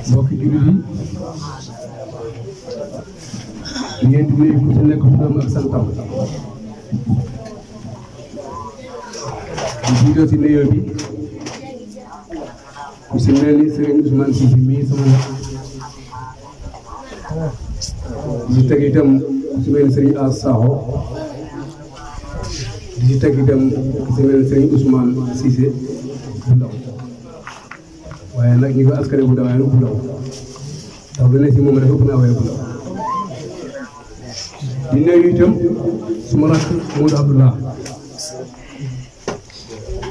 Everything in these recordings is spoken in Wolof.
mbokki jullit yi ngeen di nuyu ku ci nekk turam ak santam di jiitoo ci nuyoo bi ku ci mel ni Serigne Ousmane Cissé mii sama di teg itam ku ci mel ni Serigne As Sakho di teg itam ku ci mel ni Serigne Ousmane Cissé bu ndaw waaye nag ñi ko askane bu ndaw waaye nag bu ndaw ndax lu ne si moom dafa ëpp naa waaye bu ndaw di nuyu itam suma rakk Modou Abdoulah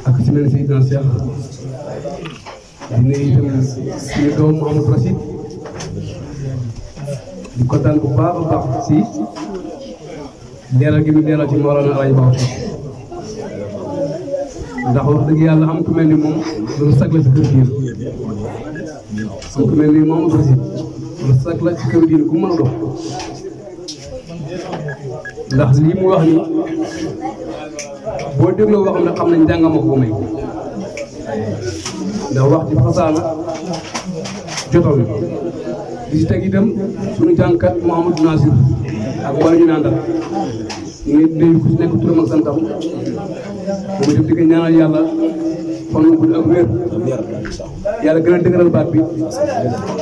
ak ci mel ni Seydina Cheikh di nuyu itam suñu doom Mouhamadou Rachid di kontaan bu baax a baax si leeral gi mu leeral ci Mawlana Alaaji Ba ndax wax dëgg yàlla am ku mel ni moom loolu sag la ci kër diine am ku mel ni Mouhamadou Rachid loolu sag la ci kër diine ku mën a dox ndax lii mu wax ni boo dégloo waxam ne xam nañ njàngama ko may ndax wax ci fasaana jotal na di si teg itam suñu jàngkat Mouhamadou Nasir ak wala ñu naan dal ñu ngi nuyu ku ci nekk turam ak santam moom itam di ko ñaanal yàlla fan wu gudd ak wér yàlla gën a dëgëral baat bi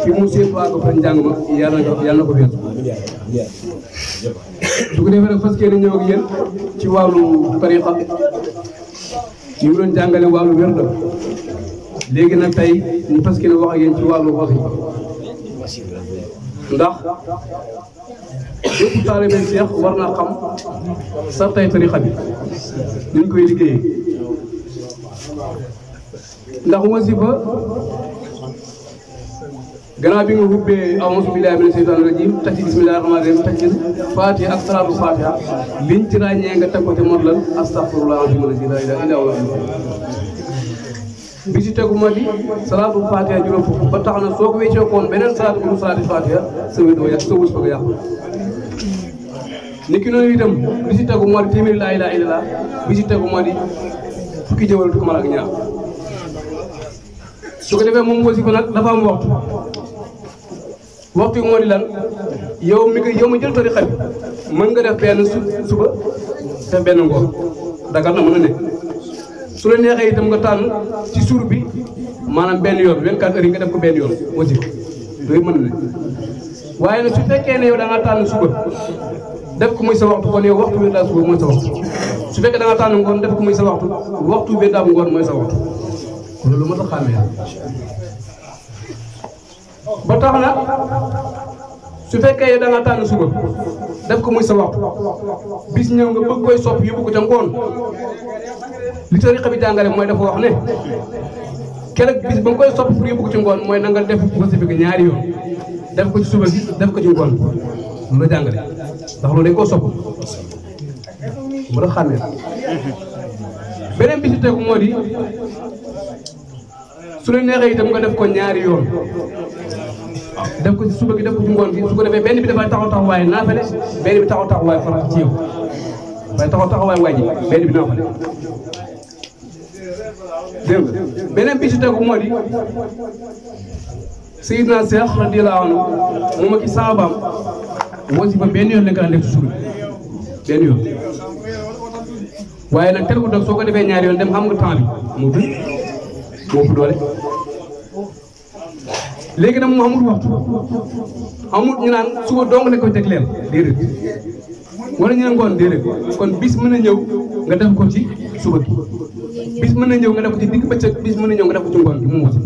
fi mu seet waa ko fa njàng ma yàlla na ko weesu su ko defee nag fas yéene ñëw ak yéen ci wàllu tariqa ñu ngi doon jàngale wàllu wér la léegi nag tey ñu fas yéene wax ak yéen ci wàllu wasifa ndax bépp taalibe Cheikh war naa xam sartay tariqa bi ñu koy liggéeyee ndax wasifa gannaaw bi nga hubbee a'uuzu billaahi mina shaytaani rajiim teg ci bismillaahi rahmaani rahiim teg ci Faatiha ak salaatu Faatiha liñ ci ràññee nga teg ko te mot lan astaghfirullaah al-aziim allazii laa ilaaha illaa huwa bi ci tegu ma di salaatu Faatiha juróom fukk ba tax na soo ko weccee koon beneen salaatu bu salaatu Faatiha sa wédoo yàq sa wus bëgg a yàqu niki noonu itam bi ci tegu moo di téeméeri laa ilaaha illallaah bi ci tegu moo di fukki jëwal fukki mal ak ñaar su ko defee moom wasifa nag dafa am waxtu yi moo di lan yow ma jël tariqa bi mën nga def benn suba def benn ngoon dagal na mën na ne su la neexee itam nga tànn ci suur bi maanaam benn yoon 24 heures yi nga def ko benn yoon wasifa loolu mën na ne waaye nag su fekkee ne yow da nga tànn suba def ko muy sa waxtu kon yow waxtu bi daa suba mooy sa waxtu su fekkee da nga tànn ngoon def ko muy sa waxtu bi daa ngoon mooy sa waxtu kon loolu moo tax xàmmee ba tax na su fekkee da nga tànn suba def ko muy sa waxtu bis ñëw nga bëgg koy sopp yóbbu ko ca ngoon li tariqa bi jàngale mooy dafa wax ne keroog bis ba nga koy sopp pour yóbbu ko ci ngoon mooy na nga def wasifa gi ñaari yoon def ko ci suba gi def ko ci ngoon loolu la jàngale ndax loolu dañ koo sopp mu la xàmmee beneen bi ci tegu moo di su la neexee itam nga def ko ñaari yoon def ko ci suba gi def ko ci ngoon gi su ko defee benn bi dafay taxaw waaye naafale benn bi taxaw waaye farat ci yow dafay taxaw waaye waay ji benn bi naafale dégg nga beneen bi ci tegu moo di Seydina Cheikh radiyallaahu anhu moom ak i saabaam wasifa benn yoon lañ ko daan def ci suba benn yoon waaye nag tel ko dog soo ko defee ñaari yoon dem xam nga temps bi moo fu doole léegi nag mu amul waxtu amul ñu naan suba dong la koy tegleel déedéet wala ñu ne ngoon déedéet kon bis mën na ñëw nga def ko ci suba gi bis mën na ñëw nga def ko ci digg bëccëg bis mën na ñëw nga def ko ci ngoon gi mu wasi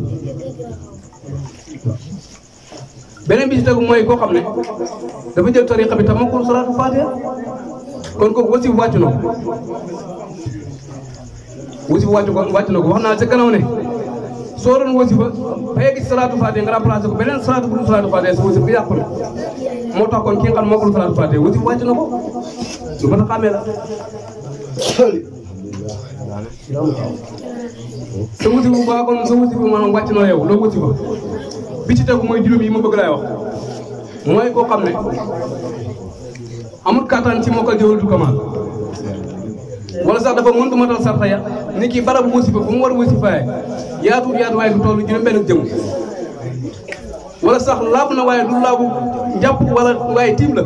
beneen bi ci tegu mooy koo xam ne dafa jël tariqa bi te mokkul salaatu Faatiha kon kooku wasi wàcc na ko wasi wàcc na ko wax naa ca gannaaw ne soo doon wasifa ba yegg ci salaatu Faatiha nga remplacé ko beneen salaatu bu dul salaatu Faatiha sa wasifa bi yàqu na moo tax kon ki nga xam mokkul salaatu Faatiha wasifa wàcc na ko lu mën a xàmmee la sa wasifa bu baax kon sa wasifa maanaam wàcc na yow loo wasifa bi ci tegu mooy juróom yi ma bëgg laay wax mooy koo xam ne amul kattan ci mokkal jawharatul kamal wala sax dafa mënut a matal sarta ya ni ki barabu wasifa bu mu war a wasifaaye yaatu waaye lu toll juróom benn jëm wala sax laab na waaye du laabu njàpp wala waaye tiim la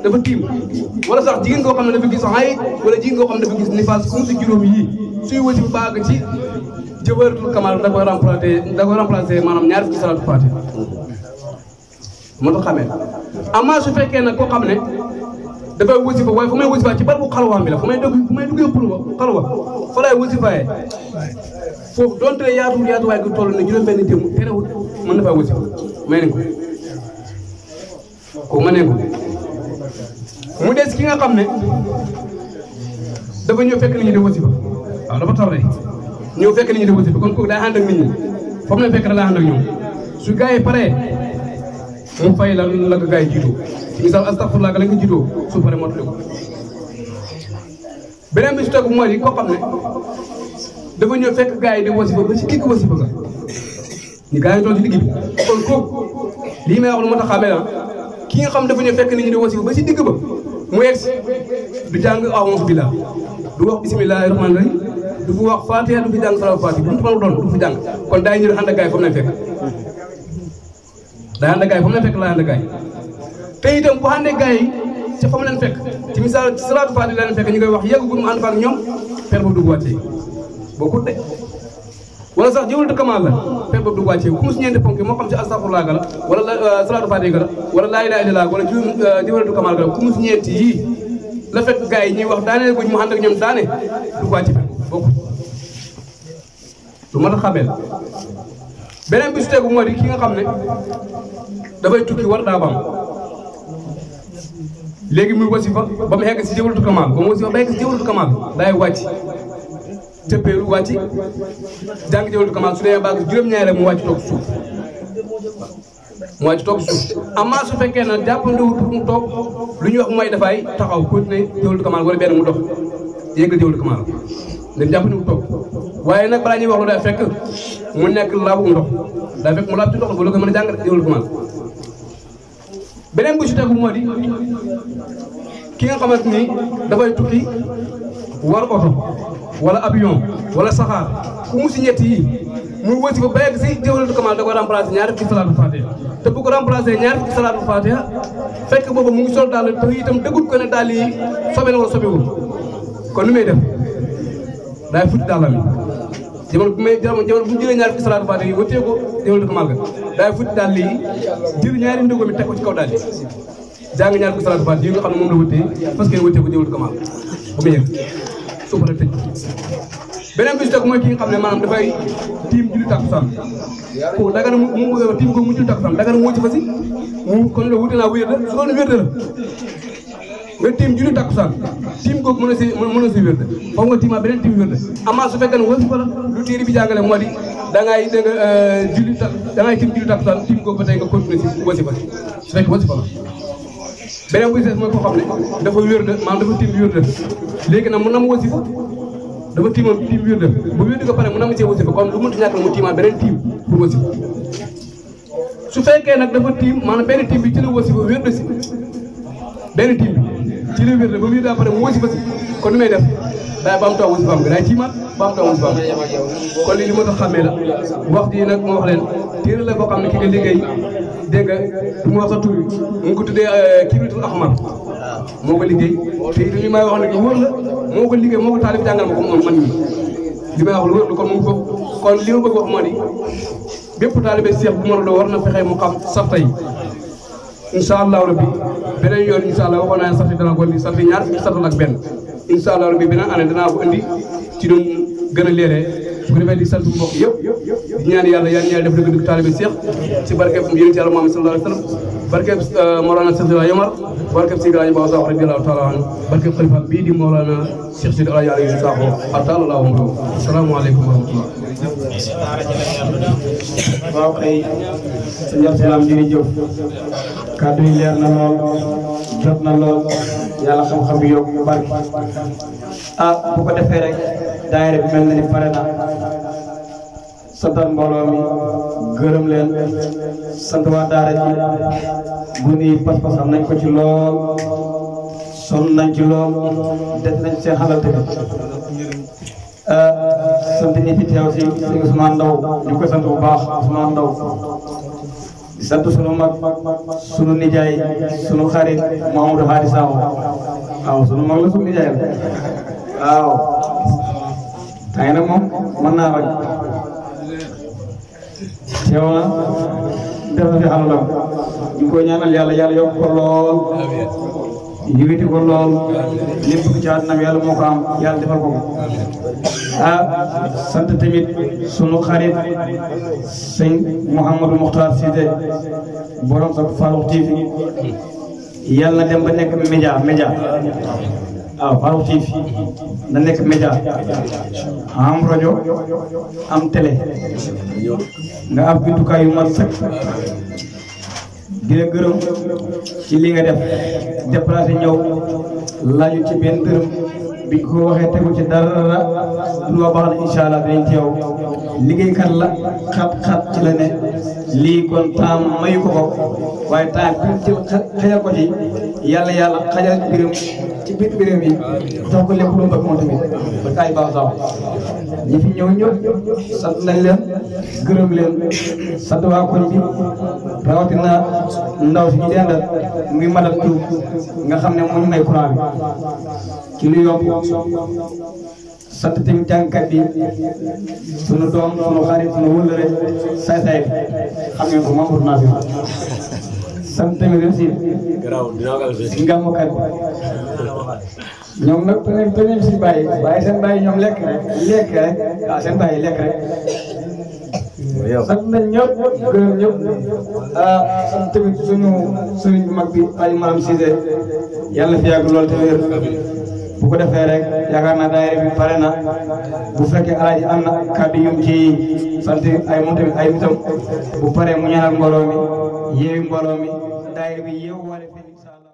dafa tiim wala sax jigéen koo xam ne dafa gis ay wala jigéen koo xam ne dafa gis nifaas comme si juróom yii suy wasi baag ci jawharatul kamal da koy remplacer maanaam ñaari fukki salaatu faatiha moo tax xamee amaa su fekkee nag koo xam ne dafay wasifa waaye fu may wasifa ci barabu xalwaam bi la fu may duggee xalwa fa lay wasifaaye foofu donte yaatu waaye gu toll ne juróom-benn jëm terewul mën na faa wasifa may nañ ko ma ne ko mu des ki nga xam ne dafa ñëw fekk nit ñi di wasifa waaw dafa taw rek ñëw fekk nit ñi di wasifa kon kooku day ànd ak nit ñi foofu na fekk da lay ànd ak ñoom su gars yi paree mu fay la ko gars yi jiitoo misaal astaghfirullah la nga jiitoo su paree mottali ko beneen bi su tegu mooy koo xam ne dafa ñëw fekk gars yi di wasifa ba ci digg wasifa ga ñu gars yi toog ci digg bi kon kooku lii may wax lu moo tax xamee la ki nga xam dafa ñëw fekk nit ñi di wasifa ba ci digg ba mu yegg du jàng a'uuzu billah du wax bismillahi rahmaani rahim du fi wax fatiha du fi jàng salaatu fatiha bu mu mën a doon du fi jàng kon daay ñëw ànd ak gars yi fa mu lay fekk day ànd ak gars yi fa mu lay fekk lay ànd ak gars yi te itam bu àndee gars yi ca fa mu leen fekk ci misaal ci salaatu fatiha la leen fekk ñu koy wax yeggu mu ànd fa ak ñoom per boobu dugg wàccee bokkut de wala sax jawharatul kamal la per boobu dugg wàccee ku mu si ñeenti ponk moo xam ci astaghfirullah ga la wala salaatu fatiha ga la wala laa ilaaha illallaah wala jawharatul kamal ga la ku mu si ñeenti yii la fekk gars yi ñuy wax daane guñ mu ànd ak ñoom daane dugg wàccee bokkut lu mat a xamee la beneen bi su tegu moo di ki nga xam ne dafay tukki war daa bam léegi muy wasifa ba mu egg si jawharatul kamal ba mu wasifa ba egg si jawharatul kamal day wàcc tëppeelu wàcc jàng jawharatul kamal su dee baag juróom-ñaari mu wàcc toog suuf amaa su fekkee na jàppandiwul pour mu toog lu ñuy wax mooy dafay taxaw continuer jawharatul kamal wala benn mu dox yéegal jawharatul kamal dañ jàppandiwul toog waaye nag balaa ñuy wax lu day fekk mu nekk laabu ndox daa fekk mu laab ci ndox bu la ko mën a jàng jawharatul kamal beneen bu ci tegu moo di ki nga xamante ni dafay tukki war oto wala avion wala saxaar ku mu si ñett yi muy wasifa ba yegg si jawharatul kamal da koy remplacer ñaari fukki salaatu fatiha te bu ko remplacer ñaari fukki salaatu fatiha fekk boobu mu ngi sol daal te itam dëggut ko ne daal yi sobe na wala sobewul kon ni may def daay futti daalam yi jamono bu mu jëlee ñaari fukki salaatu fatiha yi wëttee ko jawharatul kamal ga daay futti daal yi jël ñaari ndëgoo mi teg ko ci kaw daal yi jàng ñaari fukki salaatu fatiha yi nga xam ne moom la wëttee parce que wëttee ko jawharatul kamal bu mu yegg suuf la tëj beneen bi si teg mooy ki nga xam ne maanaam dafay tiim julli takkusaan kooku daga na mu tiim ko mu julli takkusaan daga na mu wëcc fa si mu kon la wute naa wér la su doon wér la nga tiim julli takkusaan tiim kooku mën a si wér la foofu nga tiimaa beneen tiim wér la amaa su fekkee ne wasifa la lu téere bi jàngale moo di da ngay tiim julli takkusaan tiim kooku ba tey nga continuer si wasifa su fekkee wasifa la beneen bu si des mooy koo xam ne dafa wér la maanaam dafa tiim wér la léegi nag mu nam wasifa dafa tiimam tiim wér bu wér ko pare mu nam see wasifa kon lu mënti ñàkk mu tiimaa beneen tiim pour wasifa su fekkee nag dafa tiim maanaam benn tiim bi ci la wasifa wér si benn tiim bi ci la wér ba wér daa pare mu wasifa si kon nu may def daay ba am taw wasifaam bi daay tiimaat ba am taw wasifaam kon lii li ma tax xàmmee la wax ji nag moo wax leen téere la boo xam ne ki nga liggéey dégg nga du ma wax sa tur bi mu ngi ko tuddee kibritul ahmar moo ko liggéey te it li may wax nag wóor la moo ko liggéey moo ko taalif jàngal ma ko man mii li may wax lu wóor la kon mu ngi foofu kon li ma bëgg wax moo di bépp taalibe Seex bu mën a doo war na fexe mu xam sarta yi incha allahu rabbi beneen yoon incha allah waxoon naa ne sarta dana ko indi sarta ñaar fukki sarta ak benn incha allah rabbi beneen année danaa ko indi ci doon gën a leeree su ko defee di sant mbokk yëpp di ñaan yàlla def dëgg taalibe Seex ci barkeeb yonent Yàlla Muhammad sallallahu alayhi wa sallam barkeeb Mawlana Cheikh Sidi Yomar barkeeb Sidi Alaaji Ba Sakho radiyallahu taala anhu barkeeb xalifa bii di Mawlana Cheikh Sidi Alaaji Aliou Sakho ataalallahu anhu asalaamaaleykum wa rahmatullah waaw kay sëñ Abdou jërëjëf kàddu yi leer na lool jot na lool yàlla xam-xam bi yokk barke bu ko defee rek daayira bi mel na ni pare na santal mbooloo mi gërëm leen sant waa daara ji bu ni pas-pas am nañ ko ci lool sonn nañ ci lool def nañ seen xalal tamit sant ñi fi teew si Ousmane Ndaw ñu ko sant bu baax Ousmane Ndaw di sant sunu mag sunu nijaay sunu xarit Mouhamadou Hadi Sakho waaw sunu mag la sunu nijaay la waaw tey nag moom mën naa rek teew na def na fi alalam ñu ngi koy ñaanal yàlla yokk ko lool yëwiti ko lool lépp ci àddina yàlla moo ko am yàlla defal ko sant tamit sunu xarit sëñ Mouhamadou Mokhtar Cissé borom sa Farokh TV yàlla na dem ba nekk média waaw Farokh TV na nekk média am rajo am télé nga am bindukaay yu mat sëkk di la gërëm ci li nga def déplacé ñëw laaju ci benn dërëm bi ko waxee tegu ci dara lu ma baax na incha allah dinañ teew liggéeykat la xat ci la ne lii kon temps mayu ko waaye temps bi ci xajal ko ci yàlla xajal mbiram ci biir mbiram yi jox ko lépp lu mu bëgg moom tamit ba kaay baax sax ñi fi ñëw ñëpp sant nañ leen gërëm leen sant waa koñ bi rawatina ndaw si ñu dendal muy madame Diouf nga xam ne moo ñu may courant bi ci lu yomb sant tamit jàngkat bi sunu doom sunu xarit sunu wëllëre say xam ngeen ko membre naa fi sant tamit aussi ngàmmukat bi ñoom nag te ñu si bàyyi seen bàyyi ñoom lekk rek waaw seen bàyyi lekk rek sant nañ ñëpp gërëm ñëpp sant tamit suñu sëriñ bu mag bi ay maam Cissé yàlla fi yàgg lool te wér bu ko defee rek yaakaar naa daayira bi pare na bu fekkee alaaji am na kàddu yum ci sant ay moom tamit ay nitam bu paree mu ñaanal mbooloo mi yeewi mbooloo mi daayira bi yeewu wale fi inshallah